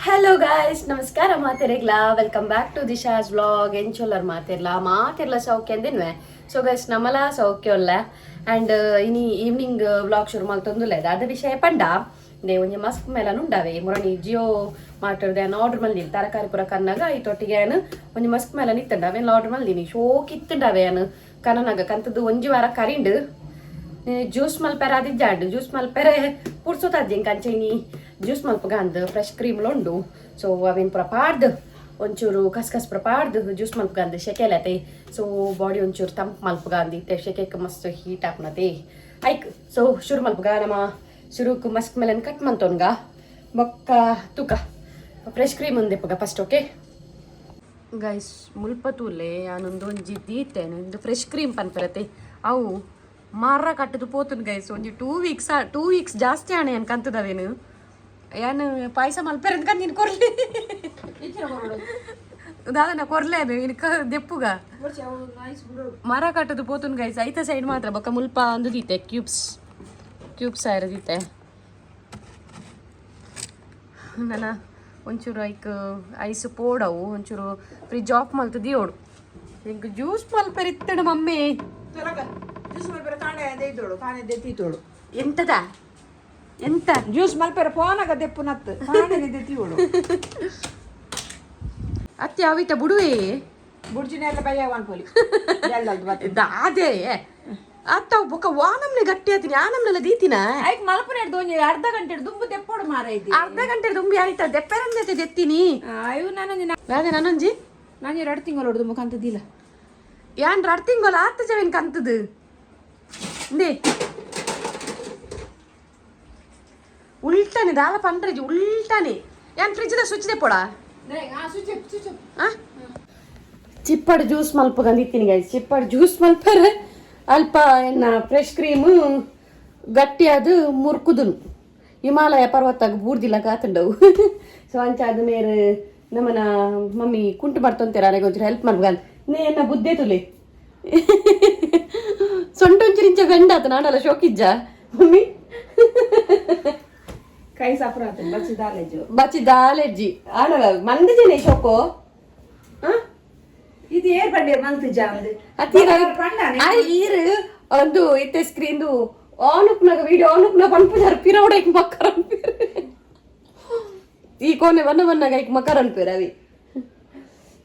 Hello guys, ನಮಸ್ಕಾರ ಮಾತೆರೆಗ್ಲಾ. Welcome back to Disha's vlog. ಎಂಚೊಲ್ಲರ್ ಮಾತೆರ್ಲಾ? ಮಾತೆರ್ಲ ಸೌಖ್ಯ ಅಂದಿನ್ವೆ. ಸೊ ಗೈಸ್, ನಮಲ ಸೌಖ್ಯ ಉಲ್ಲ. ಆ್ಯಂಡ್ ಇನಿ ಈವ್ನಿಂಗ್ ವ್ಲಾಗ್ ಶುರು ಮಲ್ತೊಂದುಲ್ಲ. ದಾದ ವಿಷಯ ಪಂಡ, ನೇ ಒಂಜಿ ಮಸ್ಕ್ ಮೇಲನ್ ಉಂಡಾವೆ. ಮುರಣಿ ಜಿಯೋ ಮಾರ್ಟ್ ಆರ್ಡರ್ ಮಲ್ದಿನಿ. ತರಕಾರಿ ಪೂರ ಕನ್ನಾಗ ಈ ತೊಟ್ಟಿಗೆ ಏನು ಒಂಜಿ ಮಸ್ಕ್ ಮೇಲನ್ ಇತ್ತಂಡ, ಅವೇನ್ ಆರ್ಡರ್ ಮಲ್ದಿನಿ. ಶೋಕ್ ಇತ್ತಂಡವೆ. ಏನು ಕನನಾಗ ಕಂತದ್ದು ಒಂಜಿ ವಾರ ಕರಿಂಡು ಜ್ಯೂಸ್ ಮಲ್ಪೆರ ಅದಿಜ್ಜಾಂಡ್. ಜ್ಯೂಸ್ ಮಲ್ಪೆರೆ ಪುರ್ಸೊತಾಜಿ ಎಂಕ್. ಅಂಚ ಇನಿ ಜ್ಯೂಸ್ ಮಲ್ಪಗ ಅಂದ್ ಫ್ರೆಶ್ ಕ್ರೀಮ್ ಉಂಡು. ಸೊ ಅವೇನ್ ಪೂರ ಪಾಡ್ದು, ಒಂಚೂರು ಕಸ್ಕಸ್ ಪೂರ ಪಾಡ್ದು ಜ್ಯೂಸ್ ಮಲ್ಪಗ ಅಂದ್. ಶೆಕೆಲತೆ, ಸೊ ಬಾಡಿ ಒಂಚೂರು ತಂಪು ಮಲ್ಪಗ ಅಂದ್. ಇತ್ತೆ ಶೆಕೆಕ್ ಮಸ್ತ್ ಹೀಟ್ ಆಪುನತೆ ಐಕ್. ಸೊ ಶುರು ಮಲ್ಪಗ ನಮ್ಮ. ಶುರುಕ್ ಮಸ್ಕ್ ಮೆಲನ್ ಕಟ್ ಮಂತೊನ್ಗ, ಬೊಕ್ಕ ತೂಕ ಫ್ರೆಶ್ ಕ್ರೀಮ್ ಒಂದೆಪ್ಪಗ ಫಸ್ಟ್. ಓಕೆ ಗೈಸ್, ಮುಲ್ಪ ತೂಲೆ, ಯಾನೊಂದು ಒಂಜಿ ದೀತೇನೆ. ಒಂದು ಫ್ರೆಶ್ ಕ್ರೀಮ್ ಪನ್ಪರತೆ, ಅವು ಮಾರ ಕಟ್ಟದು ಪೋತುನ್ ಗೈಸ್. ಒಂಜಿ 2 ವೀಕ್ಸ್, 2 ವೀಕ್ಸ್ ಜಾಸ್ತಿ ಆಣೆ ಅನ್ಕಂತದವೇನು. ಯಾನ್ ಪಾಯಸ ಮಲ್ಪೆರಂತ ಕಂದಿನ ಕೊರ್ಲಿ ದಾದನ ಕೊರ್ಲೆ ಇನ್ಕ ದೆಪ್ಪುಗ. ಮರ ಕಟ್ಟದು ಪೋತುನ್ ಗೈಸ್, ಐತ ಸೈಡ್ ಮಾತ್ರ. ಬೊಕ್ಕ ಮುಲ್ಪ ಒಂದು ದೀತೆ, ಕ್ಯೂಬ್ಸ್ ಕ್ಯೂಬ್ಸ್ ಆಯಿರದಿತ್ತೆ. ನನ್ನ ಒಂಚೂರು ಐಕ್ ಐಸ್ ಪೋಡವು, ಒಂಚೂರು ಫ್ರಿಜ್ ಆಫ್ ಮಲ್ತು ದಿಯೋಡು. ಎಂಕ್ ಜ್ಯೂಸ್ ಮಲ್ಪೆರಿತ್ತಡು ಮಮ್ಮಿ. ಜ್ಯೂಸ್ ಮಲ್ಪೆರ ಕಾಣೆ ದೆಯ್ತೋಡು, ಕಾಣೆ ದೆತ್ತೀತೋಡು. ಎಂತದ ಎಂತ? ಜ್ಯೂಸ್ ಮಲ್ಪೆರ ಪೋನಾಗ ದೆಪ್ಪು ನತ್ತು ಕಾಣೆ ದೆತ್ತೀವೋಡು. ಅತ್ತೆ, ಅವಿತ ಬುಡುವೆ. ಬುಡ್ಜಿನೆಲ್ಲ ಬಯ್ಯ ಮನ್ಪೊಲಿ. ದಾದೆ ಅತ್ತ ಬೊಕ್ಕ ವಾನಮ್ನೆ ಗಟ್ಟಿ ಆತೀನಿ, ಆನಮ್ನೆಲ್ಲ ದೀತಿನ. ಐಕ್ ಮಲ್ಪನೆ ಒಂಜಿ ಅರ್ಧ ಗಂಟೆ ದುಂಬು ದೆಪ್ಪೋಡು ಮಾರ ಐತಿ. ಅರ್ಧ ಗಂಟೆ ದುಂಬಿ ಆಯ್ತ ದೆಪ್ಪೆರಂದೆ ದೆತ್ತೀನಿ. ಅಯ್ಯೋ, ನಾನೊಂಜಿ ದಾದೆ ನಾನೊಂಜಿ ನಾನು 2 ತಿಂಗಳು ಹೊಡ್ದು ಮುಖಂತದಿಲ್ಲ. ಯಾನ್ 2 ತಿಂಗಳು ಆತ ಜವೇನ್ ಕಂತದು ಇಂದೇ. ಉಲ್ಟಾನೆ ದಾಲ ಪಂಡ್ರಜಿ ಉಲ್ಟಾನೆ. ಯಾನ್ ಫ್ರಿಜ್ದ ಸ್ವಿಚ್ ದೆಪ್ಪೋಡ? ಚಿಪ್ಪಡ್ ಜ್ಯೂಸ್ ಮಲ್ಪಗಂದಿತ್ತೀನಿ ಗೈಸ್. ಚಿಪ್ಪಡ್ ಜ್ಯೂಸ್ ಮಲ್ಪರೆ ಅಲ್ಪ ಎನ್ನ ಫ್ರೆಶ್ ಕ್ರೀಮು ಗಟ್ಟಿಯಾದ ಮುರ್ಕುದುನು ಹಿಮಾಲಯ ಪರ್ವತಾಗ ಬೂರ್ದಿಲ್ಲ ಕಾತುಂಡವು. ಸೊ ಅಂಚ ಅದು ಮೇರು ನಮ್ಮನ ಮಮ್ಮಿ ಕುಂಟು ಬರ್ತೊಂತೀರ, ಅರೆಗೆ ಒಂಚೂರು ಹೆಲ್ಪ್ ಮಲ್ಪಗಂದ್. ನೇ ಎನ್ನ ಬುದ್ಧಿ ತುಲೆ ಸೊಂಟೊಂಚೂರು ಇಂಚ ಬೆಂಡಾತ ನಾಡಲ್ಲ ಶೋಕಿಜ್ಜ ಮಮ್ಮಿ. ಕೈ ಸಫರ್ ಆತು ಬಚ್ಚಿ ದಾಲೇಜು. ಬಚ್ಚಿ ದಾಲೆಜ್ಜಿ ಆನಗ ಮಂದಜನೆ ಶೋಕೋ ಆ. ಇದು ಏರ್ ಬಂಡಿರ್ ಮಂತ್ ಜಾಂದ್. ಅತ್ತೀರ. ಪಂಡಾನೆ. ಆ ಈರ್ ಒಂದು ಇತ್ತೆ ಸ್ಕ್ರೀನ್ ಆನ್ ಉಪ್ನಾಗ, ವಿಡಿಯೋ ಆನ್ ಉಪ್ನಾಗ ಪನ್ಪುಜಾರ್. ಪಿರವಡ ಐಕ್ ಮಕ್ಕರ ಅನ್ಪೇರು. ಈ ಕೋನೆ ಬನ್ನ ಬನ್ನಾಗ ಐಕ್ ಮಕ್ಕರ ಅನ್ಪೇರು ಅವಿ.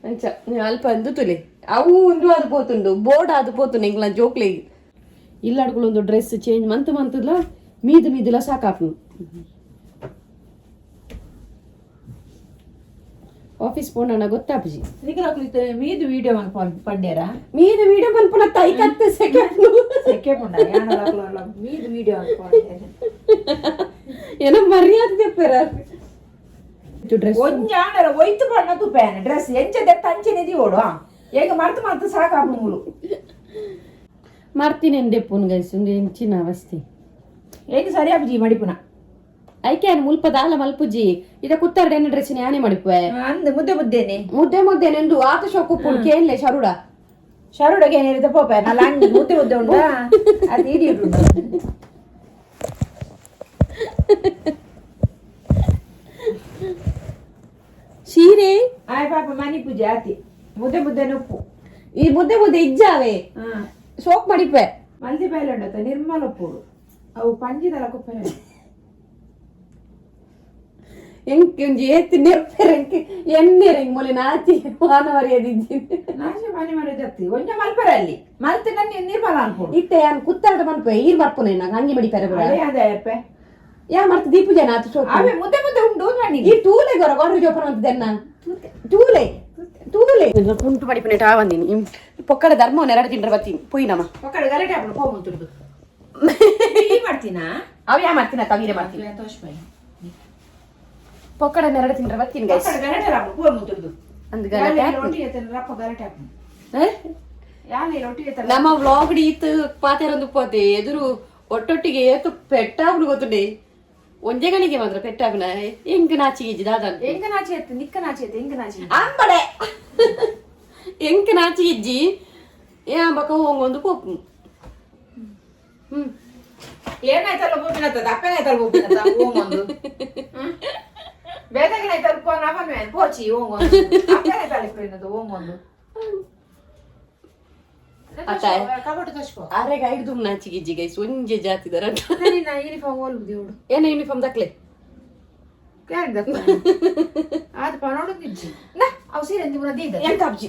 ಅಂಚ ಅಲ್ಪ ಅಂದು ತುಲೆ ಅವು ಒಂದು ಅದು ಪೋತುಂಡು, ಬೋರ್ಡ್ ಅದು ಪೋತುಂಡು. ಎಂಕ್ಲ ಜೋಕ್ಲೆ ಇಲ್ಲಾಡ್ಗಳು ಒಂದು ಡ್ರೆಸ್ ಚೇಂಜ್ ಮಂತ್ ಮಂತದ್ಲ ಮೀದು ಮೀದುಲ ಸಾಕಾಪು. ಆಫೀಸ್ ಪೋಣ ಗೊತ್ತಾಪುಜಿ. ಮೀದು ವಿಡಿಯೋ ಪಂಡೇರ. ಮೀದು ವಿಡಿಯೋ ಮನ್ಪುನ ತೈ ಕತ್ತೆ ಸೆಕೆಂಡ್. ಸೆಕೆ ಪುಂಡ ಯಾನಲ ಮೀದು ವಿಡಿಯೋ ಪಂಡೇರ. ಏನೋ ಮರ್ಯಾದೆ ತೆಪ್ಪೆರ ಡ್ರೆಸ್. ಒಂಜಿ ಆಂಡಲ ಒಯ್ತು ಪಣ್ಣ ತುಪ್ಪೇನೆ ಡ್ರೆಸ್ ಎಂಚ ದೆತ್ತ ಅಂಚೆನೆ ದಿವೋಡು. ಏಗ ಮರ್ತು ಮರ್ತು ಸಾಕಾಪು ಮೂಲು. ಮರ್ತೀನಿ ಎಂದೆಪ್ಪುನ್ ಗೈಸ್, ಒಂದು ಎಂಚಿನ ಅವಸ್ಥೆ. ಏಗ ಸರಿ ಆಪುಜಿ ಮಡಿಪುನ. ಐಕೆ ಮುಲ್ಪ ದಾಲ ಮಲ್ಪುಜಿ. ಇದ ಕುತ್ತಾರ್ಡೆ ಎನ್ನ ಡ್ರೆಸ್ ಯಾನೆ ಮಡಿಪುವೆ. ಅಂದ್ ಮುದ್ದೆ ಮುದ್ದೆನೆ. ಮುದ್ದೆ ಮುದ್ದೆ ನೆಂದು ಆತ ಶೋಕು ಉಪ್ಪುಡು ಕೇನ್ಲೆ ಶರುಡ. ಶರುಡಗೆ ಏನಿದೆ ಪೋಪೆ ನಲ್ಲ ಅಂಜಿ ಮುದ್ದೆ ಮುದ್ದೆ ಉಂಟಾ, ಅದು ಇಡೀ ಉಂಟು. ಸೀರೆ. ಆಯ್ ಪಾಪ ಮನಿ ಪೂಜೆ ಆತಿ ಮುದ್ದೆ ಮುದ್ದೆ ಉಪ್ಪು. ಈ ಮುದ್ದೆ ಮುದ್ದೆ ಇಜ್ಜಾವೆ. ಶೋಕ್ ಮಡಿಪೆ. ಮಲ್ದಿ ಬೈಲ ಉಂಡತ ನಿರ್ಮಲ ಉಪ್ಪುಡು ಅವು ಪಂಜಿದಲ ಕುಪ್ಪನೆ. ಎಂಕ್ ಒಂಜಿ ಏತ್ ನೆರ್ಪೆರ್ ಎಂಕ್ ಎನ್ನೆರ್ ಎಂಕ್ ಮೊಲೆ ನಾಚಿ ವಾನ ಮರ್ಯಾದಿಜ್ಜಿ. ನಾಶಿ ಮನೆ ಮನೆ ಜತ್ತಿ ಒಂಜ ಮಲ್ಪರ ಅಲ್ಲಿ ಮಲ್ತಿ ನನ್ನ ನಿರ್ಮಲ ಅನ್ಪುಡು. ಇತ್ತೆ ಯಾನ್ ಕುತ್ತಾರ್ಡ ಮನ್ಪೆ, ಈರ್ ಮರ್ಪುನೆ ನಂಗೆ ಅಂಗಿ ಮಡಿಪೆರೆ ಪುರ. ಅದೇ ಅದೇ ಅಪ್ಪೆ. ಯಾ ಮರ್ತ ದೀಪು ಜನ ಆತ ಶೋಕ್. ಅವೇ ಮುದ್ದೆ ಮುದ್ದೆ ಉಂಟು ಮನಿಗೆ. ಈ ತೂಲೆ ಗೊರ ಗೊರ ಜೋಪನ ಅಂತದೆನ್ನ ತೂಲೆ ತೂಲೆ ಕುಂಟು ಮಡಿಪುನೆ ಟಾವಂದಿನಿ. ಪೊಕ್ಕಡ ಧರ್ಮ ನೆರಡು ತಿಂಡ್ರ ಬತ್ತೀನಿ ಪೋಯಿನಮ್ಮ. ಒಕ್ಕಡೆ ಗಲಾಟೆ ಹಾಕೊಂಡು ಹೋಗುಂತುಂಟು ಈ ಮಾಡ್ತೀನಾ? ಅವ ಯಾ ಮಾಡ್ತೀನ, ತವೀರೆ ಮಾಡ್ತೀನಿ. ಪೊಕ್ಕಡ ನೆರಡು ತಿಂಡ್ರ ಬತ್ತೀನಿ ಗೈಸ್. ಒಕ್ಕಡೆ ಗಲಾಟೆ ಹಾಕೊಂಡು ಹೋಗುಂತುಂಟು. ಅಂದ್ ಗಲಾಟೆ ಆಪುಂಡು. ರೊಟ್ಟಿ ಎತ್ತನ ರಪ್ಪ ಗಲಾಟೆ ಹಾಕೊಂಡು. ಏ? ಯಾಲೆ ರೊಟ್ಟಿ ಎತ್ತನ. ನಮ್ಮ ವ್ಲಾಗ್ ಈತ್ ಪಾತೆರೊಂದು ಪೋತೆ ಎದುರು ಒಟ್ಟೊಟ್ಟಿಗೆ ಏತು ಪೆಟ್ಟಾಪುನು ಗೊತ್ತುಂಡೆ. ಒಂಜೆ ಗಳಿಗೆ ಮಾತ್ರ ಪೆಟ್ಟಾಪುನ ಎಂಕ್ ನಾಚಿಗೆಜ್ಜಿ ದಾದ. ಎಂಕ ನಾಚಿ ಎತ್ತು ನಿಕ್ಕ ನಾಚಿ ಎತ್ತು ಎಂಕ ನಾಚಿ. ಅಂಬಡೆ ಎಂಕ್ ನಾಚಿಗೆಜ್ಜಿ. ಏ ಬೊಕ ಹೋಂಗೊಂದು ಪೋಪು ಹ್ಮ್. ಏನಾಯ್ತಲ್ಲ ಬೋಪಿನತ್ತದ ಅಪ್ಪನಾಯ್ತಲ್ಲ ಬೋಪಿನತ್ತ ಓಮೊಂದು ಬೇತಗನಾಯ್ತಲ್ಲ. ಪೋಚಿ ಓಂಗೊಂದು ಅತ್ತ ಅರೆಗ ಐದು ನಾಚಿಗಿಜ್ಜಿ ಗೈಸ್, ಒಂಜೆ ಜಾತಿದರ. ಯೂನಿಫಾರ್ಮ್ ಓಲ್ಬುದು. ಏನ ಯೂನಿಫಾರ್ಮ್ ದಕ್ಲೆ? ಅದು ಪನೋಡು ಅವು ಸೀರೆ ಎಂತ ಅಬ್ಜಿ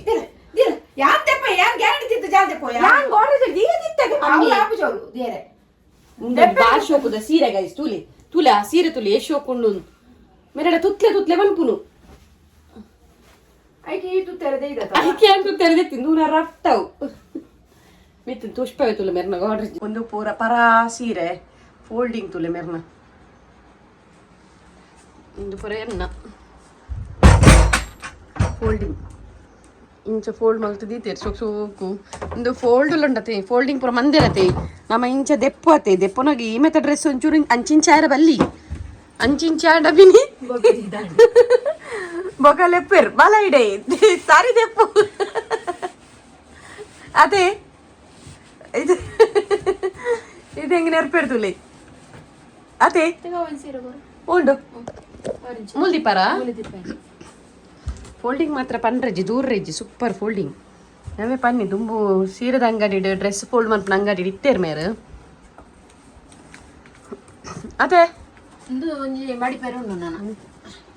ಯಾನ್ ತೆಪ್ಪ ಯಾನ್ ಗ್ಯಾರಂಟಿ ತಿತ್ತು ಜಾಲ್ದೆ ಪೋಯ. ಯಾನ್ ಗೋಡೆ ದೀಗ. ಅವು ಆಪುಜೋರು ದೇರೆ. ಬಾ ಶೋಕುದ ಸೀರೆ ಗೈಸ್, ತೂಲೆ ತೂಲೆ ಆ ಸೀರೆ ತುಲೆ, ಎಷ್ಟು ಶೋಕುಂಡು. ಮೇರೆಡ ತುತ್ಲೆ ತುತ್ಲೆ ಮನ್ಪುನು. ಐಕೆ ಈ ತುತ್ತೆರದೆ ಇದೆ. ಐಕೆ ಅಂತ ತೆರೆದಿತ್ತು ನೂರ ರಫ್ಟವು ಮಿತ್ತು ತುಷ್ಪವೆ ತುಲೆ ಮೆರ್ನ ಗೋಡ್ರೆ. ಒಂದು ಪೂರ ಪರಾ ಸೀರೆ ಫೋಲ್ಡಿಂಗ್ ತುಲೆ ಮೆರ್ನ. ಒಂದು ಪೂರ ಎನ್ನ ಫೋಲ್ಡಿಂಗ್ ಇಂಚ ಫೋಲ್ಡ್ ಮಲ್ತು ದೀತೇರು ಸೋಕ್ ಸೋಕು. ಒಂದು ಫೋಲ್ಡ್ ಉಂಡತೆ, ಫೋಲ್ಡಿಂಗ್ ಪೂರ ಮಂದಿರತೆ. ನಮ್ಮ ಇಂಚ ದೆಪ್ಪು ಅತೆ ದೆಪ್ಪುನಗಿ ಈ ಮೆತ್ತ ಡ್ರೆಸ್ ಒಂಚೂರು ಅಂಚಿಂಚಾರ ಬಲ್ಲಿ ಅಂಚಿಂಚಾಂಡ ಬಿನಿ ಬೊಕಲೆಪ್ಪೆರ್ ಬಲ ಇಡೆ ಸಾರಿ ದೆಪ್ಪು ಅದೇ. ಇದು ಇದು ಹೆಂಗೆ ನೆನಪಿಡ್ದುಲೆ ಅದೇ ಉಂಡು ಮುಲ್ದಿಪಾರ. ಫೋಲ್ಡಿಂಗ್ ಮಾತ್ರ ಪನ್ರೆಜ್ಜಿ ದೂರ್ರೆಜ್ಜಿ, ಸೂಪರ್ ಫೋಲ್ಡಿಂಗ್. ನಮೆ ಪನ್ನಿ ದುಂಬು ಸೀರೆದ ಅಂಗಡಿ ಡ್ರೆಸ್ ಫೋಲ್ಡ್ ಮನ್ಪುನ ಅಂಗಡಿ ಇತ್ತೇರ್ ಮೇರ್ ಅದೇ. ಒಂದು ಒಂಜಿ ಮಡಿಪೇರೆ ಉಂಡು ನಾನು.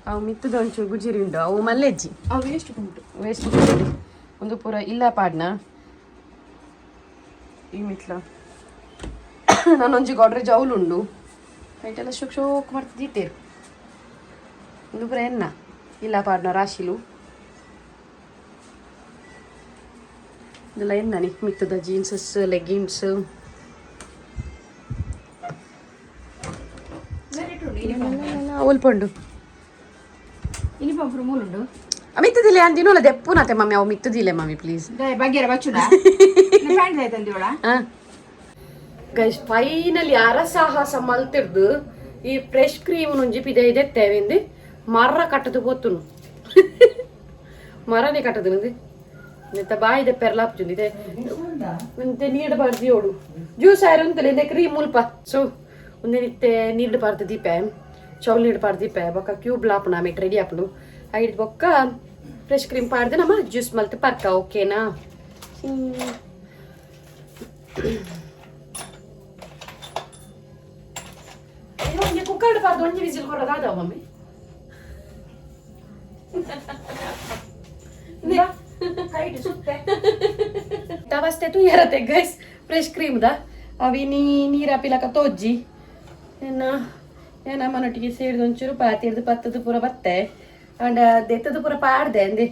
ಅವು ಮಿತ್ತದ ಒಂಚೂರು ಗುಜಿರಿ ಉಂಡು, ಅವು ಮಲ್ಲೆಜ್ಜಿ. ಅವು ವೇಸ್ಟ್ ಉಂಟು. ವೇಸ್ಟ್. ಒಂದು ಪೂರ ಇಲ್ಲ ಪಾಡ್ನ ಈ ಮಿತ್ಲ. ನಾನೊಂಜಿ ಗೋಡ್ರೇಜ್ ಅವಲು ಉಂಡು. ಐಟೆಲ್ಲ ಶೋಕ್ ಶೋಕ್ ಮಾಡ್ತಿದ್ದೀತೇರು. ಒಂದು ಪೂರ ಎನ್ನ ಇಲ್ಲ ಪಾಡ್ನ ರಾಶಿಲು. ಇದೆಲ್ಲ ಎನ್ನನಿ ಮಿತ್ತದ ಜೀನ್ಸಸ್, ಲೆಗ್ಗಿನ್ಸ್ ಒಲ್ಪಂಡು. ಯೂನಿಫಾರ್ಮ್ ಪೂರ ಮೂಲುಂಡು. ಮಿತ್ತದಿಲ್ಲ ಅಂದಿನೋಲ ದೆಪ್ಪುನತೆ ಮಮ್ಮಿ, ಅವು ಮಿತ್ತದಿಲ್ಲ ಮಮ್ಮಿ, ಪ್ಲೀಸ್. ಬಗ್ಗೆರ ಬಚ್ಚುಡ ಪ್ಯಾಂಟ್ ಆಯ್ತಂದಿವಳ. ಗೈಸ್, ಫೈನಲಿ ಅರಸಾಹಸ ಮಲ್ತಿರ್ದು ಈ ಫ್ರೆಶ್ ಕ್ರೀಮ್ ಒಂಜಿ ಪಿದ ಇದೆತ್ತೇವೆಂದು ಮರ ಕಟ್ಟದು ಪೋತುನು. ಮರನೇ ಕಟ್ಟದು ನಂದು ನೆತ್ತ ಬಾಯಿದ ಪೆರ್ಲಾಪ್ಜುಂದು ಇದೆ. ಒಂತೆ ನೀರು ಬಾರ್ದು ಯೋಡು ಜ್ಯೂಸ್ ಆಯ್ರು ಅಂತಲೇ ಇಂದೆ ಕ್ರೀಮ್ ಮುಲ್ಪ. ಸೊ ಒಂದೇ ನಿತ್ತೆ ನೀರು ಬಾರ್ದು ದೀಪೆ, ಚೌಲ್ ನೀರು ಬಾರ್ದು ದೀಪೆ. ಬೊಕ್ಕ ಕ್ಯೂಬ್ ಲಾಪುಣ ಆಮೇಲೆ ರೆಡಿ ಆಪುಂಡು. ಐಡ್ ಬೊಕ್ಕ ಫ್ರೆಶ್ ಕ್ರೀಮ್ ಪಾಡ್ದು ನಮ್ಮ ಜ್ಯೂಸ್ ಮಲ್ತು ಪರ್ಕ, ಓಕೆನಾ? ಒಂಜಿ ಕುಕ್ಕರ್ ಪಾಡ್ದು ಒಂಜಿ ವಿಸಿಲ್ ಕೊಡೋದಾದವ ಮಮ್ಮಿ. ಕೈಟ್ ಸುತ್ತೆ. ತವಸ್ತೆ ತೂಯರತೆ ಗೈಸ್, ಫ್ರೆಶ್ ಕ್ರೀಮ್ the ಅವಿ ನೀ ನೀರು ಹಾಪಿಲಕ ತೋಜ್ಜಿ. ಎನ್ನ ಏನ ಮನೊಟ್ಟಿಗೆ ಸೇರಿದ ಒಂಚೂರು ಪಾತಿರ್ದು ಪತ್ತದು ಪೂರ ಬತ್ತೆ. ಅಂಡ ದೆತ್ತದು ಪೂರ ಪಾಡ್ದೆ ಅಂದೆ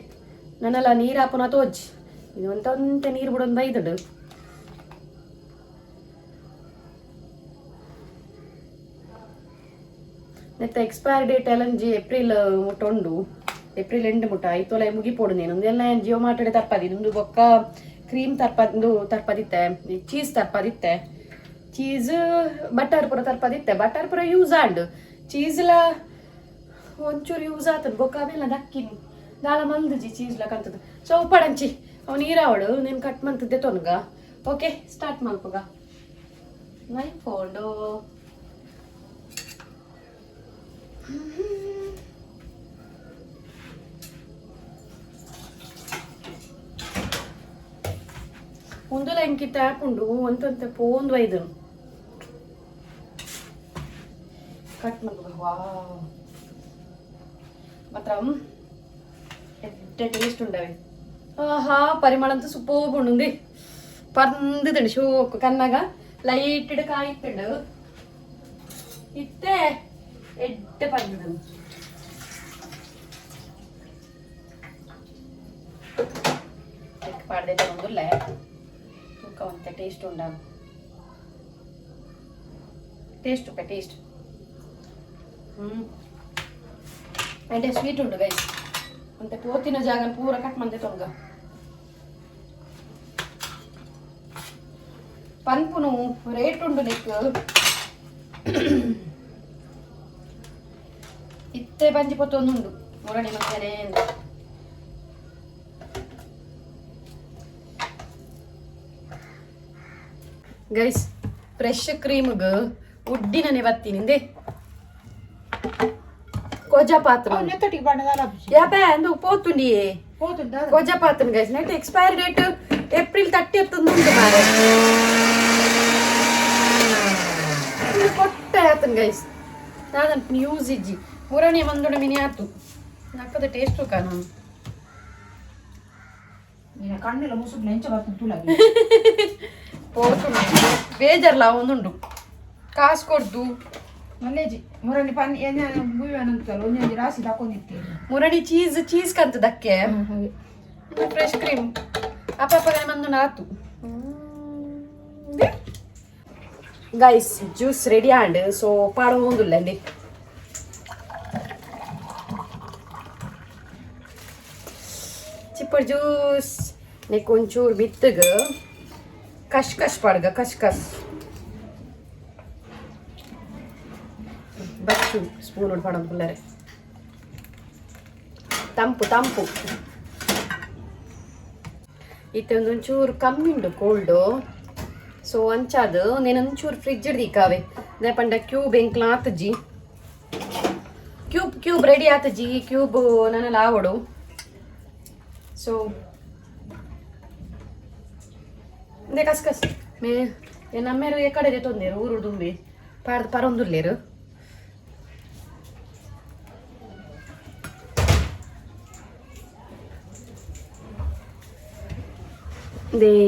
ನನ್ನಲ್ಲ ನೀರು ಹಾಪುನ ತೋಜ್ಜಿ. ಇದು ಒಂತ ಒಂತೆ ನೀರು ಬಿಡೊಂದು ಬೈದುಂಡು. ನೆತ್ತ ಎಕ್ಸ್ಪೈರಿ ಡೇಟ್ ಎಲ್ಲ ಏಪ್ರಿಲ್ ಮುಟ್ಟ ಉಂಡು, ಏಪ್ರಿಲ್ ಎಂಡ್ ಮುಟ್ಟ ಐತೋಲ ಮುಗಿಪೋಡು. ನೀನು ಒಂದೆಲ್ಲ ಜಿಯೋ ಮಾರ್ಟ್ ತರ್ಪದಿ ನಿಮ್ದು. ಬೊಕ್ಕ ಕ್ರೀಮ್ ತರ್ಪದು ತರ್ಪದಿತ್ತೆ, ಚೀಸ್ ತರ್ಪದಿತ್ತೆ, ಚೀಸ್ ಬಟರ್ ಪೂರ ತರ್ಪದಿತ್ತೆ. ಬಟರ್ ಪೂರ ಯೂಸ್ ಆಂಡ್, ಚೀಸ್ಲ ಒಂಚೂರು ಯೂಸ್ ಆತದ. ಬೊಕ್ಕ ಅವೆಲ್ಲ ದಕ್ಕಿನಿ ದಾಳ ಮಲ್ದುಜಿ ಚೀಸ್ಲ ಕಂತದ. ಸೊ ಉಪ್ಪಡಂಚಿ ಅವು ನೀರಾವಡು ನೀನು ಕಟ್ ಮಂತದ್ದೆ ತೊನ್ಗ. Okay, start ಮಲ್ಪುಗ. ನೈನ್ ಫೋಂಡು ಉಂದುಲ ಎಂಕಿ ಟ್ಯಾಪ್ ಉಂಡು ಒಂತೊಂತೆ ಪೋಂದು ಐದನು ಕಟ್ ಮಲ್ಪುಗ. ವಾವ್, ಮಾತ್ರ ಎಡ್ಡೆ ಟೇಸ್ಟ್ ఉండವೆ. ಆಹಾ, ಪರಿಮಳ ಅಂತೂ ಸೂಪರ್ಬ್ ಉಂಡು. ಪಂದುದುಂಡು ಶೋಕು ಕನ್ನಗ ಲೈಟ್ ಕಾಯ್ತುಂಡು. ಇತ್ತೆ ಎಡ್ಡೆ ಪಂದುದುಂಡು. ಪಾಡ್ದೆ ಒಂದುಲ್ಲೆ ತೂಕ ಒಂತೆ ಟೇಸ್ಟ್ ಉಂಡ. ಟೇಸ್ಟ್ ಉಪ್ಪೆ ಟೇಸ್ಟ್. ಎಡ್ಡೆ ಸ್ವೀಟ್ ಉಂಡು ಗೈಸ್. ಒಂತೆ ಪೋತಿನ ಜಾಗ ಪೂರ ಕಟ್ ಮಂದೆ ತೊಂಗ ಪನ್ಪುನು ರೇಟ್ ಉಂಡು ನೆಕ್. ಇತ್ತೆ ಬಂಜಿ ಪೊತ್ತೊಂದುಂಡು ಮುರಣಿ ಮಂಚನೆ. Guys, fresh ಕ್ರೀಮ್ಗ್ ಉಡ್ಡಿನನೆ ಬತ್ತೀನಿ. ಕೊಜಪಾತ್ರ. ನೆತ್ತೊಟ್ಟಿಗೆ ಬಣ್ಣದ. ಯಾಪೆ ಅಂದು ಪೋತುಂಡಿಯೇ. ಹೋದುಂಡ. ಕೊಜಪಾತನ್ guys, net expiry date April 30 ಉಂಟು ಮಾರೆ. ಕೊಟ್ಟೆ ಆತನ್ ಗೈಸ್. ದಾದನ್ ನ್ಯೂಸ್ ಇಜ್ಜಿ. ಮುರಣಿ ಮಂದುಡ ಮಿನಿ ಆತು ನಕ್ಕದ ಟೇಸ್ಟ್ ಕಾನು. ನಿನ್ನ ಕಣ್ಣೆಲ್ಲ ಮುಸುಬ್ ನೆಂಚ ಬರ್ತದೆ ತುಲಾಗಿ. ಪೋತುಂಡು, ಬೇಜಾರ್ಲ ಒಂದುಂಡು ಕಾಸು ಕೊಡ್ದು. ಮಲ್ಲೇಜಿ ಮುರಣಿ ಪನ್ನಿ ಬುಯ್ಯನಂತಲ್ಲ, ಒಂದೊಂದು ರಾಶಿ ತಕೊಂಡಿರ್ತೇನೆ. ಮುರಣಿ ಚೀಸ್ ಚೀಸ್ ಕಂತದಕ್ಕೆ. ಹಾಗೆ. ಫ್ರೆಶ್ ಕ್ರೀಮ್ ಅಪ್ಪ ಮಂದುಂಡು ಆತು. Guys, juice ready and so ಪಾಡೋಂದುಲ್ಲ. ಚಿಪ್ಪರ್ ಜ್ಯೂಸ್ ನೆಕ್ ಒಂಚೂರು ಬಿತ್ತಗ ಕಶ್ ಕಶ್ ಪಾಡ್ಗ, ಕಶ್ ಕಶ್ ಬಚ್ಚು ಸ್ಪೂನ್ ಪಾಡೋದು ಪುಲ್ಲರೆ. ತಂಪು ತಂಪು ಇತ್ತೆ. ಒಂದೊಂಚೂರು ಕಮ್ಮಿ ಉಂಡು ಕೋಲ್ಡು. ಸೊ ಅಂಚಾದು ಒಂಚೂರು ಫ್ರಿಜ್ ಹಿಡ್ದಿಕ್ಕಾವೆ ಪಂಡ ಕ್ಯೂಬ್ ಎಂಕ್ಲ ಆತಜಿ. Cube cube ready ಆತಜಿ. ಕ್ಯೂಬ್ ನನ್ನ ಆವಡು. ಸೊ ಇಂದೆ ಕಸ್ ಕಸ್ ಮೇ ನಮ್ಮೇರು ಎಕಡೆ ತೊಂದೇರು ಊರು ದುಂಬಿ ಪಾಡ್ದು ಪರೊಂದುಲ್ಲೇರು. They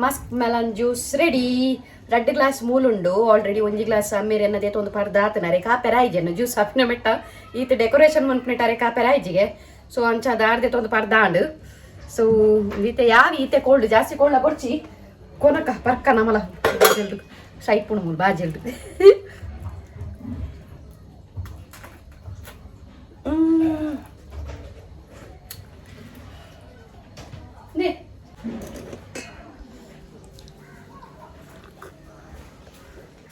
Musk melon juice ready. ರಡ್ಡ್ ಗ್ಲಾಸ್ ಮೂಲುಂಡು ಆಲ್ರೆಡಿ. ಒಂಜಿ ಗ್ಲಾಸ್ ಅಮ್ಮೇರೆ ಎನ್ನದೇ ಒಂದು ಪರ್ದ ಆತನರೆ ಕಾಪೆರ ಆಯ್ಜೆನ ಜ್ಯೂಸ್ ಅಪ್ಪಿನ ಮೆಟ್ಟ ಈತ ಡೆಕೋರೇಷನ್ ಮನ್ಪುನೆಟಾರೆ ಕಾಪೆರ ಆಯ್ಜಿಗೆ. ಸೊ ಅಂಚ ದಾರ್ದೆ ತೊಂದು ಪರ್ದ ಆಂಡ್. ಸೊ ಈತೆ ಯಾವ ಈತೆ ಕೋಲ್ಡ್ ಜಾಸ್ತಿ ಕೋಲ್ಡ ಕೊಡ್ಚಿ ಕೊನಕ ಪರ್ಕ ನಮಲ ಬಾಜೆಲ್ಡು ಸೈಪುಣು ಮೂಲು ಬಾಜೆಲ್ಡು. ನೇ.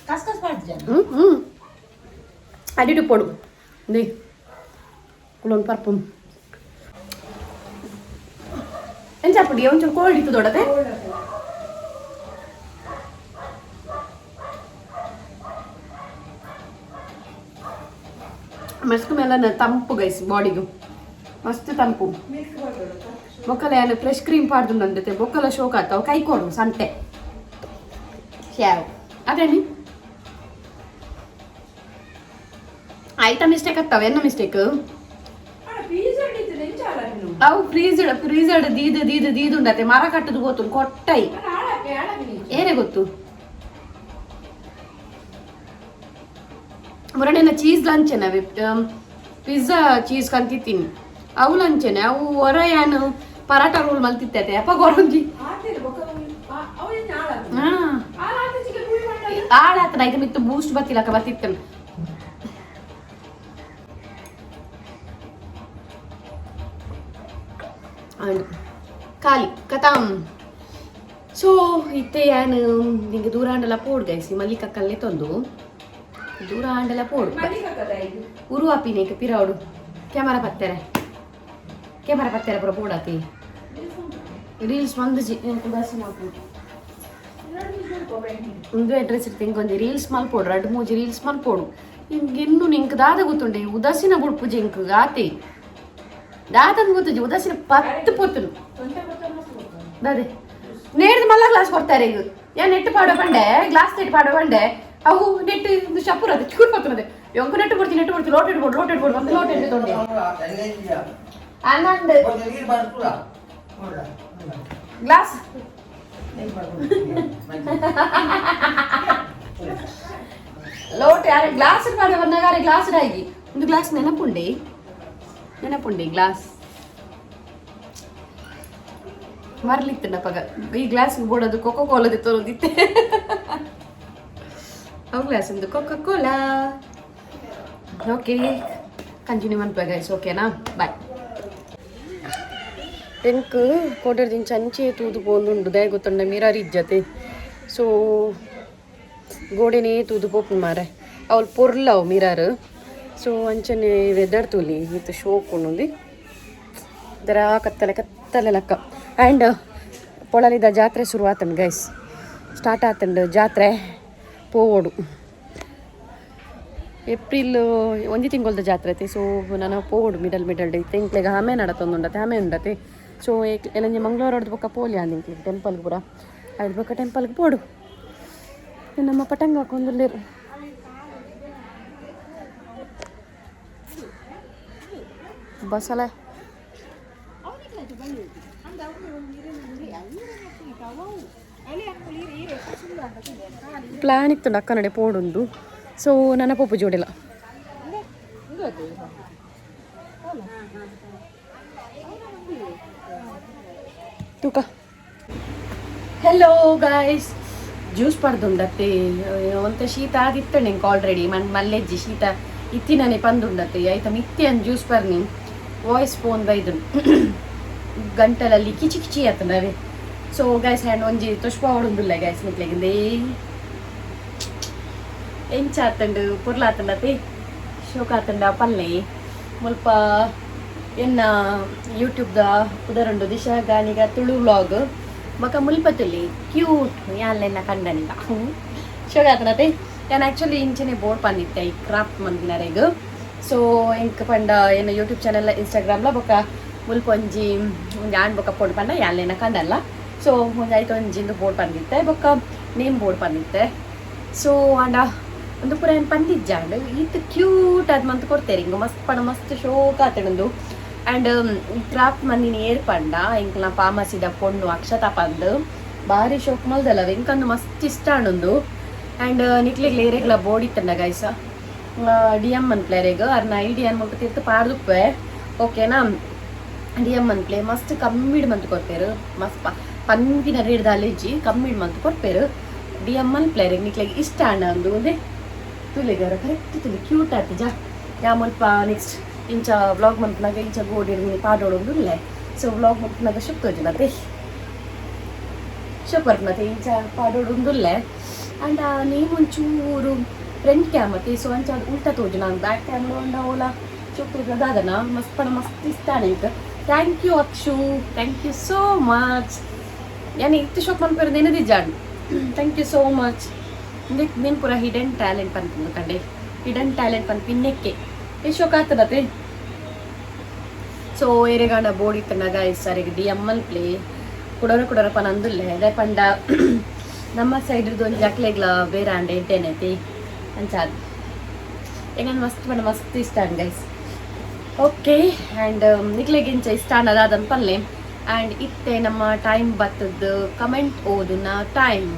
ಕಸ್ ಕಸ್ ಪಾಡ್ಜ. ಹ್ಮ್ ಹ್ಮ್ ಅಡಿಡು ಪೊಡು ನೇ ಕುಲೊಂದು ಪರ್ಪು ಎಂಚ ಪುಡಿ ಒಂಚೂರು ಕೋಲ್ಡ್ ಇತ್ತು ದೊಡ್ಡದೆ. ಮಸ್ತ್ ಮೇಲೆ ತಂಪು ಗೈಸ್, ಬಾಡಿಗು ಮಸ್ತ್ ತಂಪು. ಬೊಕ್ಕಲ ಏನು ಫ್ರೆಶ್ ಕ್ರೀಮ್ ಪಾಡ್ದು ನಂದತೆ. ಬೊಕ್ಕಲ ಶೋಕ್ ಆತಾವ. ಕೈ ಕೊಡು ಸಂತೆ ಶ್ಯಾವ್ ಅದೇನಿ ಆಯ್ತಾ. ಮಿಸ್ಟೇಕ್ ಆಗ್ತಾವ ಎನ್ನ ಮಿಸ್ಟೇಕ್. ಅವು ಫ್ರೀಜ್ ಫ್ರೀಜರ್ ದೀದ ದೀದ ದೀದುಂಡತೆ ಮರ ಕಟ್ಟದು ಗೊತ್ತು ಕೊಟ್ಟೈ. ಏನೇ ಗೊತ್ತು ಮುರಣಿನ ಚೀಸ್ ಲಂಚೆನ ಪಿಜ್ಜಾ ಚೀಸ್ ಕಂತಿತ್ತೀನಿ ಅವು ಲಂಚೆನೆ. ಅವು ಹೊರ ಏನು ಪರಾಟ ರೋಲ್ ಮಲ್ತಿತ್ತೈತೆ ಅಪ್ಪ ಗೊರಂಜಿ. ಹಾ, ಆಳಾತನ ಐತೆ ಮಿತ್ತು ಬೂಸ್ಟ್ ಬತ್ತಿಲಕ್ಕ ಬತ್ತಿತ್ತನು. ಅಂಡ್ ಖಾಲಿ ಕತಾಮ್. ಸೊ ಇತ್ತೆ ಯಾನ್ ನಿಂಗೆ ದೂರ ಆಂಡಲ ಪೋಡು ಗೈಸಿ ಮಲ್ಲಿಕಕ್ಕಲ್ಲೇ ತಂದು ದೂರ ಆಂಡಲ ಪೋಡು. ಉರು ಅಪಿನೇಕ ಪಿರವಡು ಕ್ಯಾಮರಾ ಪತ್ತೆರೆ, ಕ್ಯಾಮರಾ ಪತ್ತೆರೆ ಪೂರ ಪೋಡಾತಿ. ರೀಲ್ಸ್ ಒಂದು ಜಿ ಬಸ್ ಮಲ್ಪುಂಡು. ಒಂದು ಅಡ್ರೆಸ್ ಇರ್ತೀನಿ. ಇಂಕೊಂಜಿ ರೀಲ್ಸ್ ಮಲ್ಪೋಡು, ರಡ್ಡ್ ಮೂಜಿ ರೀಲ್ಸ್ ಮಲ್ಪೋಡು. ಇಂಕ್ ಇನ್ನು ನಿಂಕ್ ದಾದ ಗೊತ್ತುಂಡೆ? ಉದಾಸೀನ ಬುಡ್ಪುಜಿ ಇಂಕ್ ಗಾತಿ ದಾತಂದ್ ಗೊತ್ತುಜಿ. ಉದಾಸೀನ ಪತ್ತು ಪೊತ್ತುನು ದಾದೆ ನೇರ್ದು ಮಲ್ಲ ಗ್ಲಾಸ್ ಕೊಡ್ತಾರೆ ಈಗ. ಯಾ ನೆಟ್ ಪಾಡೋ ಬಂಡೆ, ಗ್ಲಾಸ್ ನೆಟ್ ಪಾಡೋ ಬಂಡೆ. ಅವು ನೆಟ್ ಶಪುರ ಅದು ಚೂರು ಪತ್ತುನದೆ. ಯೊಂಕು ನೆಟ್ಟು ಕೊಡ್ತೀನಿ, ನೆಟ್ಟು ಕೊಡ್ತೀನಿ. ಲೋಟ ಇಡ್ಬೋದು, ಲೋಟ ಇಡ್ಬೋದು. ಒಂದು ಲೋಟ ಇಟ್ಟು ತೊಂಡೆ ಆನಂದ್ ಗ್ಲಾಸ್ ಲೋಟ ಯಾರ ಗ್ಲಾಸ್ ಪಾಡ ಬಂದಾಗ ಗ್ಲಾಸ್ ಆಗಿ ಒಂದು ಗ್ಲಾಸ್ ನೆನಪುಂಡಿ, ನೆನಪುಂಡಿ ಗ್ಲಾಸ್ ಮರ್ಲಿತ್ತಂಡ ಪಗ. ಈ ಗ್ಲಾಸ್ ಬೋಡದು ಕೊಕೊ ಕೋಲದ ತೋರದಿತ್ತೆ. ಅವು ಗ್ಲಾಸ್ ಒಂದು ಕೊಕೊ ಕೋಲಾ. ಓಕೆ, ಕಂಟಿನ್ಯೂ ಮನ್ಪ ಗೈಸ್, ಓಕೆನಾ? ಬಾಯ್. ಎಂಕ್ ಕೋಟೆರ್ದಿಂಚ ಅಂಚೆ ತೂದು ಪೋಂದುಂಡು. ದಾಯ ಗೊತ್ತುಂಡ ಮಿರರ್ ಇಜ್ಜತೆ. ಸೊ ಗೋಡೆನೇ ತೂದು ಪೋಪುಂಡು ಮಾರೆ. ಅವಳು ಪೊರ್ಲವು ಮಿರರ್. ಸೊ ಅಂಚನೆ ವೆದರ್ ತೂಲಿ ಇತ್ತು ಶೋಕ್ ಉಂಡು. ದರ ಕತ್ತಲೆ ಕತ್ತಲೆ ಲಕ್ಕ. ಆ್ಯಂಡ್ ಪೊಳಲಿದ ಜಾತ್ರೆ ಶುರು ಆತಂಡು ಗೈಸ್, ಸ್ಟಾರ್ಟ್ ಆತಂಡು ಜಾತ್ರೆ. ಪೋವೋಡು. ಏಪ್ರಿಲ್ ಒಂಜಿ ತಿಂಗೊಲ್ದ ಜಾತ್ರೆ ಐತಿ. ಸೊ ನಾನು ಪೋಡು ಮಿಡಲ್ ಮಿಡಲ್ ಡೇ ಇಂಕ್ಲೆಗ್ ಹಮೆ ನಡತೊಂದುಂಡತೆ, ಹಮೆ ಉಂಡತೆ. ಸೊ ಎಲ್ಲಂಜಿ ಮಂಗಳವಾರ ಹೊಡ್ದು ಬೊಕ್ಕ ಪೋಲಿ ಅಂದ್ ಇಂಕ್ಲೆಗ್ ಟೆಂಪಲ್ಗೆ ಪೂರ ಐದು ಬೊಕ್ಕ ಟೆಂಪಲ್ಗೆ ಪೋಡು. ನಮ್ಮ ಪಟಂಗ ಹಾಕೊಂದುಲ್ಲೆರ್. ಬಸಳೆ. ಪ್ಲ್ಯಾನ್ ಇತ್ತು ಅಕ್ಕ ನಡೆ ಪೋಡುಂದು. ಸೊ ನನ್ನ ಪೋಪು ಜೋಡಿಲ್ಲ. ತೂಕ. ಹೆಲೋ ಗಾಯ್ಸ್, ಜ್ಯೂಸ್ ಪಡ್ದುಂಡತ್ತೆ. ಒಂತೆ ಶೀತ ಆದಿತ್ತಂಡೆ ಎಂಕ್ ಆಲ್ರೆಡಿ. ಮನ್ ಮಲ್ಲೆಜ್ಜಿ ಶೀತ ಇತ್ತಿನನೆ ಪಂದುಂಡತ್ತೆ. ಐತ ಮಿತ್ತಿ ಅನ್ ಜ್ಯೂಸ್ ಪರ್ನಿ. ವಾಯ್ಸ್ ಫೋನ್ ಬೈದು ಗಂಟಲಲ್ಲಿ ಕಿಚಿ ಕಿಚಿ ಆತನವೇ. ಸೊ ಗೈಸ್, ಹ್ಯಾಂಡ್ ಒಂಜಿ ತುಷ್ಪ ಹೊಡುಂದುಲ್ಲ ಗೈಸ್ ನಿಕ್ಲೆಗಿಂದೇ. ಎಂಚ ಆತಂಡು? ಪೊರ್ಲಾತಂಡತೆ? ಶೋಕಾತಂಡ ಪಲ್ಲೆ. ಮುಲ್ಪ ಎನ್ನ ಯೂಟ್ಯೂಬ್ದ ಪುದರುಂಡು, ದಿಶಾ ಗಾನಿಗ ತುಳು ವ್ಲಾಗ್. ಬೊಕ ಮುಲ್ಪತುಲಿ ಕ್ಯೂಟ್ ಯಾನ್ಲೆನ್ನ ಕಂಡನಿಗ. ಶೋಕಾತನತೆ? ಯಾನ್ ಆ್ಯಕ್ಚುಲಿ ಇಂಚನೆ ಬೋರ್ಡ್ ಪಂದಿತ್ತೆ ಈ ಕ್ರಾಫ್ಟ್ ಮಂದಿನರೆಗ್. ಸೊ ಎಂಕ್ ಪಂಡ ಎನ್ನ ಯೂಟ್ಯೂಬ್ ಚಾನೆಲ್, ಇನ್ಸ್ಟಾಗ್ರಾಮ್ಲ ಬೊಕ ಮುಲ್ಪ ಒಂಜಿ ಒಂಜಿ ಆಣ್ ಬೊಕ ಪೋಡ್ ಪಂಡ ಯಾನ್ಲೆನ ಕಂಡಲ್ಲ. ಸೊ ಒಂಜಿ ಐತ ಒಂಜಿಂದು ಬೋರ್ಡ್ ಪಂದಿತ್ತೆ, ಬೊಕ ನೇಮ್ ಬೋರ್ಡ್ ಪಂದಿತ್ತೆ. ಸೊ ಆಂಡ ಒಂದು ಪೂರ ಏನು ಪಂದಿಜ್ಜಾಂಡ್. ಈತ್ ಕ್ಯೂಟ್ ಆದ್ ಮಂತ್ ಕೊಡ್ತೇರಿ ಇಂಗ್ ಮಸ್ತ್ ಪಂಡ ಮಸ್ತ್ ಶೋಕ್ ಆತುಂಡು. ಆ್ಯಂಡ್ ಕ್ರಾಫ್ಟ್ ಮಂದಿನ ಏರ್ ಪಂಡ ಎಂಕ್ಲ ಫಾರ್ಮಸಿದ ಪೊಣ್ಣು ಅಕ್ಷತಾ ಪಂದ್. ಬಾರಿ ಶೋಕ್ ಮಲ್ದಲ್ಲ, ಎಂಕಂದು ಮಸ್ತ್ ಇಷ್ಟ ಆಂಡುಂದು. ಆ್ಯಂಡ್ ನಿಕ್ಲೆಗ್ಲ ಏರೆಗ್ಲ ಬೋರ್ಡ್ ಇತ್ತಂಡ ಗೈಸ, ಡಿ ಎಮ್ ಮನ್ಪ್ಲೇರೆಗ್. ಅರ್ನ ಐಡಿ ಅನ್ ಮುಲ್ಪ ತಿರ್ತು ಪಾಡ್ದುಪ್ಪೆ, ಓಕೆನಾ? ಡಿ ಎಮ್ ಮನ್ಪ್ಲೆ. ಮಸ್ತ್ ಕಮ್ಮಿಡ್ ಮಂತ್ ಕೊರ್ಪೇರು. ಮಸ್ತ್ ಪನ್ಪಿನ ರೇಟ್ ದಾಲೆಜ್ಜಿ, ಕಮ್ಮಿಡ್ ಮಂತ್ ಕೊರ್ಪೇರು. ಡಿ ಎಮ್ ಮನ್ಪ್ಲೇರೆಗ್ ನಿಕ್ಲೆಗ್ ಇಷ್ಟ ಆಂಡ. ಅಂದು ಒಂದೇ ತುಲೆಗಾರ ಕರೆಕ್ಟ್ ತುಲೆ, ಕ್ಯೂಟ್ ಆತಿಜ? ಯಾ ಮುಲ್ಪ ನೆಕ್ಸ್ಟ್ ಇಂಚ ವ್ಲಾಗ್ ಮನ್ಪುನಾಗ ಇಂಚ ಗೋಡಿ ಪಾಡೋಡೊಂದು ಉಲ್ಲೆ. ಸೊ ವ್ಲಾಗ್ ಮನ್ಪುನಾಗ ಶುಕ್ ತೋಜುನತೆ, ಶೋಕ್ ಬರ್ಪುನತೆ. ಇಂಚ ಪಾಡೋಡುಂದುಲ್ಲೆ. ಆಂಡ ನೇಮ್ ಒಂಚೂರು ಫ್ರಂಟ್ ಕ್ಯಾಮ್ ಅತ್ತೆ, ಸೊ ಅಂಚ ಅದು ಉಲ್ಟಾ ತೋಜುನ. ಬ್ಯಾಕ್ ಕ್ಯಾಮ್ರಾ ಉಂಡ ಓಲ ಚೋಕ್ ತೋಜುನ ದಾದನ. ಮಸ್ತ್ ಪಂಡ ಮಸ್ತ್ ಇಷ್ಟ ಎಂಕ್. Thank you Akshu, thank you so much. ಯಾನ್ ಇತ್ತೆ ಶೋಕ್ ಮನ್ಪೆರ್ ನೆನದಿಜ್ಜಾಂಡ್. Thank you so much. ನಿನ್ ಪೂರ ಹಿಡನ್ ಟ್ಯಾಲೆಂಟ್ ಪನ್ಪುಂಡು ಕಂಡೆ. ಹಿಡನ್ ಟ್ಯಾಲೆಂಟ್ ಪನ್ಪಿನ್ನೆಕ್ಕೆ ಈ ಶೋಕ್ ಆತದತೆ. ಸೊ ಏರೆಗಾಂಡ ಬೋರ್ಡ್ ಇತ್ತಂಡ ಗಾಯ್ಸ್, ಅರೆಗ್ ಡಿ ಎಮ್ ಮಲ್ಪ್ಲೆ. ಕುಡೋರ ಕುಡೋರ ಪನಂದುಲ್ಲೆ. ದಾಯೆ ಪಂಡ ನಮ್ಮ ಸೈಡ್ ಒಂಜಿ ಅಕ್ಲೆಗ್ಲ ಬೇರೆ ಆಂಡ ಎಡ್ಡೆನೈತಿ ಅಂಚಾದ್. ಎಂಗನ್ ಮಸ್ತ್ ಪಂಡ ಮಸ್ತ್ ಇಷ್ಟ ಆಂಡ್ ಗೈಸ್. ಓಕೆ, ಆ್ಯಂಡ್ ನಿಕ್ಲೆಗ್ ಇಂಚ ಇಷ್ಟ ಆಂಡ ದಾದನ್ ಪಲ್ಲೆ. ಆ್ಯಂಡ್ ಇತ್ತೆ ನಮ್ಮ ಟೈಮ್ ಬತ್ತದ್ದು ಕಮೆಂಟ್ ಓದುನ ಟೈಮ್.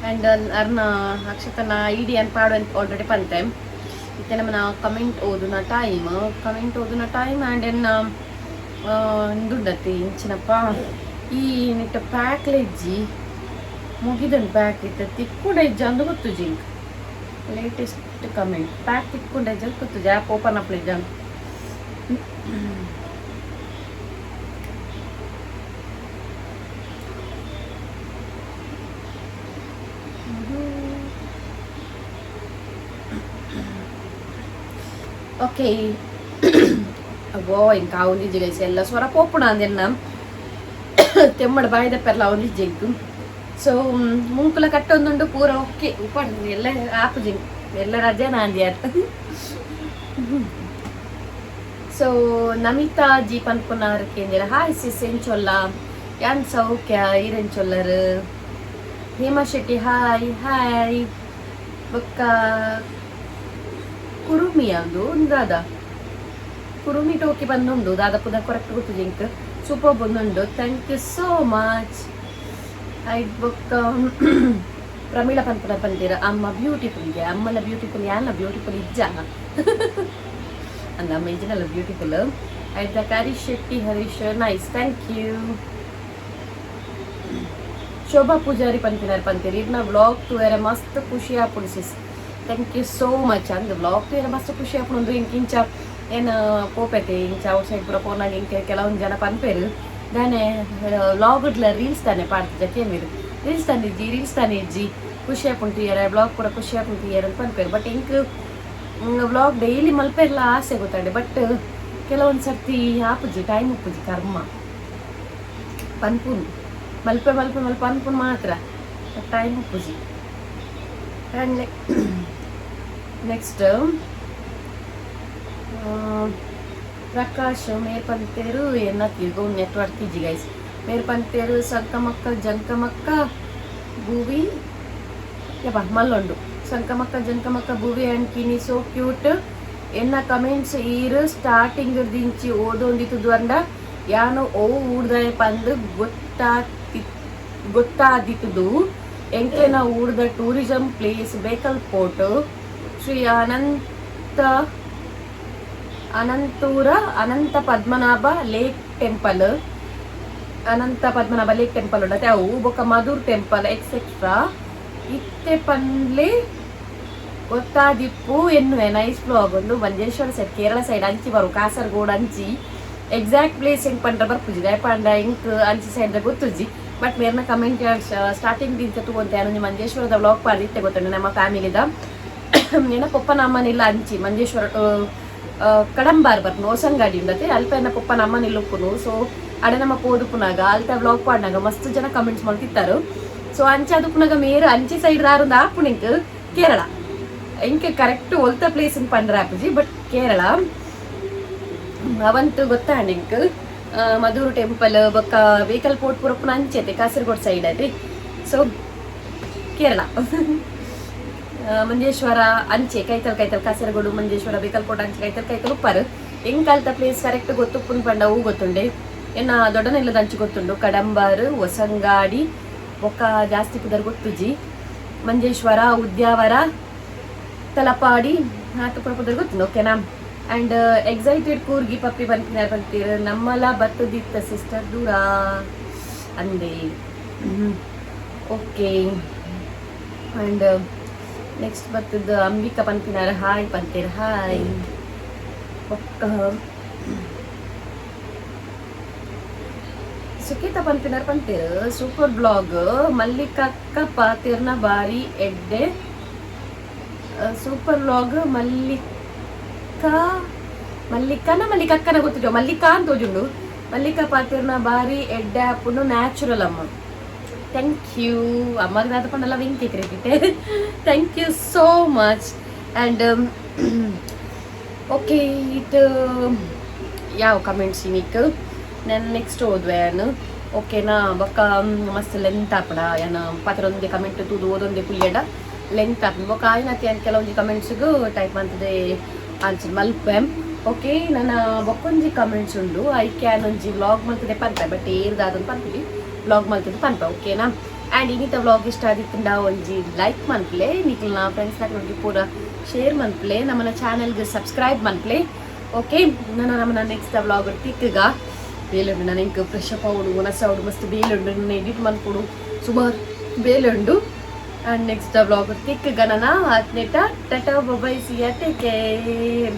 ಆ್ಯಂಡ್ ಅರ್ನ ಅಕ್ಷತನ ಐಡಿ ಅನ್ ಪಾಡು ಆಲ್ರೆಡಿ ಪಂತೆ. ಇತ್ತೆ ನಮ್ಮನ ಕಮೆಂಟ್ ಓದುನ ಟೈಮ್, ಕಮೆಂಟ್ ಓದುನ ಟೈಮ್. ಆ್ಯಂಡ್ ಎನ್ನ ದುಡ್ಡತ್ತಿ ಇಂಚಿನಪ್ಪ ಈ ನಿಟ್ಟ ಪ್ಯಾಕ್ಲೆಜ್ಜಿ ಮುಗಿದನ್ ಪ್ಯಾಕ್ ಇತ್ತ ತಿಕ್ಕುಂಡ ಇಜ್ಜ ಅಂದು ಗೊತ್ತು ಜಿಂಕ್. ಲೇಟೆಸ್ಟ್ ಕಮೆಂಟ್ ಪ್ಯಾಕ್ ತಿಕ್ಕುಂಡ ಇಜ್ಜ ಗೊತ್ತು. ಆ್ಯಪ್ ಓಪನ್ ಅಪ್ಲ ಇಜ್ಜ. ಓಕೆ, ಅವೋ ಇಂಕ ಒಂದಿಜ್ಜಿ ಗೈಸ್. ಎಲ್ಲ ಸ್ವರ ಪೋಪುಣ ಅಂದೆನ್ನ ತೆಮ್ಮಡ ಬಾಯ್ದ ಪೆರ್ಲ ಒಂದಿಜ್ಜಿ ಎಂಕ್. ಸೊ ಮೂಂಕುಲ ಕಟ್ಟೊಂದುಂಡು ಪೂರ. ಓಕೆ, ಉಪ್ಪಡ್ ಎಲ್ಲ ಆಪು ಜಿಂಕ್. ಎಲ್ಲ ರಜೆ ನಾಂದಿಯಾರ್. ಸೊ ನಮಿತಾ ಜಿ ಪನ್ಪುನಾರ್ ಕೇಂದ್ರ, ಹಾಯ್ ಸಿಸ್, ಎಂಚೊಲ್ಲ? ಯಾನ್ ಸೌಖ್ಯ, ಈರೆಂಚೊಲ್ಲರು? Hema Shetty, hi hi. ಬೊಕ್ಕ ಕುರುಮಿ ಅಂದು ಒಂದು ದಾದ ಕುರುಮಿ ಟೋಕಿ ಬಂದುಂಡು. ದಾದ ಪುದ ಕರೆಕ್ಟ್ ಗೊತ್ತು ಜಿಂಕ್. ಸೂಪರ್ ಬಂದುಂಡು. Thank you so much. ಐಟ್ ಬೊಕ್ಕ ಪ್ರಮೀಳ ಪನ್ಪುನ ಪಂತೀರ, ಅಮ್ಮ ಬ್ಯೂಟಿಫುಲ್ಗೆ. ಅಮ್ಮನ ಬ್ಯೂಟಿಫುಲ್, ಯಾನ ಬ್ಯೂಟಿಫುಲ್ ಇಜ್ಜ ಅಂದ. ಅಮ್ಮ ಇಜ್ಜಿನಲ್ಲ ಬ್ಯೂಟಿಫುಲ್. ಆಯ್ತಾ? Harish Shetty Harish, nice, thank you. Shobha Poojary ಪಂತಿನಾರ್ ಪಂತೀರಿ, ಇರ್ನ ವ್ಲಾಗ್ ತೂಯರೆ ಮಸ್ತ್ ಖುಷಿ ಆಪುಂಡು sis, thank you so much. ಅಂದ್ ವ್ಲಾಗ್ ತೂಯರೆ ಮಸ್ತ್ ಖುಷಿ ಆಪುಂಡು. ಇಂಕ್ ಇಂಚ ಏನ್ ಪೋಪೆತೆ ಇಂಚ ಔಟ್ ಸೈಡ್ ಪೂರ ಪೋನಾಗ ಇಂಕ ಕೆಲವೊಂದು ಜನ ಪನ್ಪೇರು ದಾನೆ ವ್ಲಾಗ್ಡ್ಲ ರೀಲ್ಸ್ ತಾನೆ ಪಾಡ್ತಿದ್ದ ಕೇಮಿರು, ರೀಲ್ಸ್ ತಾನೆ ಇಜ್ಜಿ, ರೀಲ್ಸ್ ತಾನೆ ಇಜ್ಜಿ, ಖುಷಿ ಆಪುಂಡು ತೂಯರೆ ಬ್ಲಾಗ್ ಪೂರ ಖುಷಿ ಆಪುಂಡು ತೂಯರೆ ಅಂತ ಪನ್ಪೇರು. ಬಟ್ ಇಂಕ್ ವ್ಲಾಗ್ ಡೈಲಿ ಮಲ್ಪೆರ್ಲ ಆಸೆ ಗೊತ್ತಾಂಡೆ. ಬಟ್ ಕೆಲವೊಂದು ಸರ್ತಿ ಆಪುಜಿ, ಟೈಮ್ ಉಪ್ಪುಜಿ, ಕರ್ಮ. ಪನ್ಪುನು ಮಲ್ಪೆ ಮಲ್ಪೆ ಮಲ್ಪ ಅನ್ಪುನ್ ಮಾತ್ರ, ಟೈಮ್ ಉಪ್ಪುಜಿ. And next ಪ್ರಕಾಶ್ ಮೇರ್ ಪಂತೇರು ಎನ್ನ ತಿರ್ಗೋ ನೆಟ್ವರ್ಕ್ ಇಜ್ಜಿ ಗೈಸ್. ಮೇರ್ ಪಂತೇರು ಸಂಕಮಕ್ಕ ಜಂಕಮಕ್ಕ ಭೂವಿ ಯಪ್ಪ ಮಲ್ಲೊಂಡು. ಸಂಕಮಕ್ಕ ಜಂಕಮಕ್ಕ ಭೂವಿ ಅಂಡ್ ಕಿನಿ ಸೋ ಕ್ಯೂಟ್. ಎನ್ನ ಕಮೆಂಟ್ಸ್ ಈರ್ ಸ್ಟಾರ್ಟಿಂಗ್ ದಿಂಚಿ ಓದೊಂದಿತ್ತು ಅಂಡ ಯಾನು ಓ ಊರ್ದಾಯ ಪಂದ್ ಗೊತ್ತಾದಿತ್ತದು. ಎಂಕ್ಲೆನ ಊರ್ದ tourism place Bekal port, Shri ಅನಂತ ಅನಂತೂರ ಅನಂತ ಪದ್ಮನಾಭ ಲೇಕ್ ಟೆಂಪಲ್, ಅನಂತ ಪದ್ಮನಾಭ ಲೇಕ್ ಟೆಂಪಲ್ ಉಂಡತೆ ಅವು, ಬೊಕ್ಕ ಮಧುರ್ ಟೆಂಪಲ್ ಎಕ್ಸೆಟ್ರಾ. ಇತ್ತೆ ಪನ್ಲೆ ಗೊತ್ತಾದಿಪ್ಪು ಎನ್ನುವೆ. Nice vlog. ಒಂದು ಮಂಜೇಶ್ವರ ಸೈಡ್, ಕೇರಳ ಸೈಡ್ ಅಂಚಿ ಬರು, ಕಾಸರಗೋಡ್ ಅಂಚಿ. ಎಕ್ಸಾಕ್ಟ್ ಪ್ಲೇಸ್ ಹೆಂಗ್ ಪಂಡ್ರೆ ಬರ್ಪುಜಿ, ದಾಯೆ ಇಂಕ್ ಅಂಚಿ ಸೈಡ್ ಗೊತ್ತುಜ್ಜಿ. ಬಟ್ ಮೇರ್ನ ಕಮೆಂಟ್ ಸ್ಟಾರ್ಟಿಂಗ್ ದಿಂಚ ತೂವಂತೆ ಒಂಜಿ ಮಂಜೇಶ್ವರದ ವ್ಲಾಗ್ ಪಾಡ್ದಿತ್ತೆ, ಗೊತ್ತುಂಡು. ನಮ್ಮ ಫ್ಯಾಮಿಲಿದ ಎನ್ನ ಪೊಪ್ಪನ ಅಮ್ಮನಿಲ್ಲ ಅಂಚಿ ಮಂಜೇಶ್ವರ ಕಡಂಬಾರ್ ಬರ್ಪುನು, ಹೊಸಂಗಾಡಿ ಉಂಡತೆ, ಅಲ್ಪ ಎನ್ನ ಪೊಪ್ಪನ ಅಮ್ಮನಿಲ್ಲ ಉಪ್ಪುನು. ಸೊ ಅಡೆ ನಮ್ಮ ಪೋದುಪುನಾಗ ಅಲ್ತ ವ್ಲಾಗ್ ಪಾಡ್ನಾಗ ಮಸ್ತ್ ಜನ ಕಮೆಂಟ್ಸ್ ಮಲ್ತಿತ್ತಾರೆ. ಸೊ ಅಂಚೆ ಅದುಪುನಾಗ ಮೇರು ಅಂಚಿ ಸೈಡ್ ದಾರುಂದು ಆಪುನು ಇಂಕ್. ಕೇರಳ ಇಂಕ್ ಕರೆಕ್ಟ್ ಒಲ್ತ ಪ್ಲೇಸ್ ಪಂಡ್ರೆ ಆಪುಜಿ, ಬಟ್ ಕೇರಳ ಅವಂತು ಗೊತ್ತಾಂಡ್ ಇಂಕ್. ಮಧೂರು ಟೆಂಪಲ್ ಬೊಕ್ಕ ಬೇಕಲ್ ಪೋರ್ಟ್ ಪೂರಪ್ಪುನ ಅಂಚೆತೆ ಕಾಸರಗೋಡ್ ಸೈಡ್ ಅತೆ. ಸೊ ಕೇರಳ ಮಂಜೇಶ್ವರ ಅಂಚೆ ಕೈತಲ್ ಕೈತಲ್, ಕಾಸರಗೋಡು, ಮಂಜೇಶ್ವರ, ಬೇಕಲ್ ಪೋರ್ಟ್ ಅಂಚೆ ಕೈತಲ್ ಕೈತಲ್ ಉಪ್ಪಾರು. ಎಂಕ್ ಅಲ್ತ ಪ್ಲೇಸ್ ಕರೆಕ್ಟ್ ಗೊತ್ತುಪ್ಪುನ್ ಪಂಡ ಹೂ ಗೊತ್ತುಂಡೆ. ಎನ್ನ ದೊಡ್ಡನೆಲ್ಲದ ಅಂಚು ಗೊತ್ತುಂಡು, ಕಡಂಬಾರು, ಹೊಸಂಗಾಡಿ, ಬೊಕ್ಕ ಜಾಸ್ತಿ ಪುದರ್ ಗೊತ್ತುಜಿ. ಮಂಜೇಶ್ವರ, ಉದ್ಯಾವರ, ತಲಪಾಡಿ ಆತು ಪೂರ ಪುದರ್ ಗೊತ್ತುಂಡು, ಓಕೆನಾ? ಅಂಡ್ ಎಕ್ಸೈಟೆಡ್ ಕೂರ್ಗಿ ಪಪ್ಪಿ ಪನ್ಪಿನಾರ್ ಪಂತೀರ್. ನಮ್ಮಲ ಬತ್ತದಿತ್ತ ಸಿಸ್ಟರ್ ದೂರ ಅಂದೆ. ಓಕೆ, ಅಂಡ್ ನೆಕ್ಸ್ಟ್ ಬತ್ತದ ಅಂಬಿಕಾ ಪನ್ಪಿನಾರ ಹಾಯ್ ಪಂತೀರ್. ಹಾಯ್. ಬೊಕ್ಕ ಸುಖಿತ ಪನ್ಪಿನಾರ್ ಪಂತೀರ್, ಸೂಪರ್ ವ್ಲಾಗ್. ಮಲ್ಲಿಕಕ್ಕ ಪಾತಿರ್ನ ಬಾರಿ ಎಡ್ಡೆ. Super vlog Mallika. ಮಲ್ಲಿಕನ ಮಲ್ಲಿಕಕ್ಕನ ಗೊತ್ತಿದ್ಯೋ, ಮಲ್ಲಿಕಾ ಅಂತ ತೋಜುಂಡು. ಮಲ್ಲಿಕಾ ಪಾತಿರ್ನ ಬಾರಿ ಎಡ್ಡೆ ಆಪುಂಡು, ನ್ಯಾಚುರಲ್ ಅಮ್ಮ. Thank you. ಅಮ್ಮಗೆ ದಾದ ಪಂಡಲ ವಿಂಕಿ credit. Thank you so much. And okay, it ಯಾವ ಕಮೆಂಟ್ಸ್ ಇನಿಕ್ ನಾನು ನೆಕ್ಸ್ಟ್ ಓದ್ವೆ ನಾನು, ಓಕೆನಾ? ಬೊಕ್ಕ ಮಸ್ತ್ ಲೆಂತ್ ಆಪಡ. ಯಾನ ಪಾತ್ರ ಒಂದೇ ಕಮೆಂಟ್ ತೂದು ಓದೊಂದೇ ಪುಲ್ಯಡ ಲೆಂತ್ ಆಪುಂಡು. ಬೊಕ್ಕ ಆಯ್ನತಿ ಅಂತ ಕೆಲವೊಂಜಿ ಕಮೆಂಟ್ಸ್ಗು ಟೈಪ್ ಅಂತದೆ ಆನ್ಸರ್ ಮಲ್ಪೆ. ಓಕೆ, ನನ್ನ ಬೊಕ್ಕೊಂಜಿ ಕಮೆಂಟ್ಸ್ ಉಂಡು. I can ಒಂಜಿ ವ್ಲಾಗ್ ಮಲ್ತದೆ ಪನ್ಪೆ, ಬಟ್ ಏರ್ದಾದೊಂದು ಪನ್ಪಿ ವ್ಲಾಗ್ ಮಲ್ತದೆ ಪನ್ಪೆ, ಓಕೆನಾ? ಆ್ಯಂಡ್ ಇನ್ನಿತ ವ್ಲಾಗ್ ಇಷ್ಟ ಆದಿತ್ತುಂಡ ಒಂಜಿ ಲೈಕ್ ಮನ್ಪ್ಲೆ, ನಿಕ್ಲ್ನ ಫ್ರೆಂಡ್ಸ್ ನಾಗ ಪೂರ ಶೇರ್ ಮನ್ಪ್ಲೆ, ನಮ್ಮನ ಚಾನೆಲ್ಗೆ ಸಬ್ಸ್ಕ್ರೈಬ್ ಮನ್ಪ್ಲೆ. ಓಕೆ, ನನ್ನ ನಮ್ಮನ ನೆಕ್ಸ್ಟ್ ವ್ಲಾಗ್ ತಿಕ್ಕಗ. ಬೇಲುಂಡು ನಾನು ಇಂಕ್ ಫ್ರೆಶ್ ಅಪ್ ಆವಡು, ಒನಸ ಆವಡು, ಮಸ್ತ್ ಬೇಲುಂಡು. ನನ್ನ ಎಡಿಟ್ ಮನ್ಪುಡು ಸುಮಾರು ಬೇಲುಂಡು. ಆ್ಯಂಡ್ ನೆಕ್ಸ್ಟ್ ವ್ಲಾಗ್ ತಿಕ್ಕಗ ನನ್ನ. ಆತ್ನೇಟ tata, bye, see ya, take care.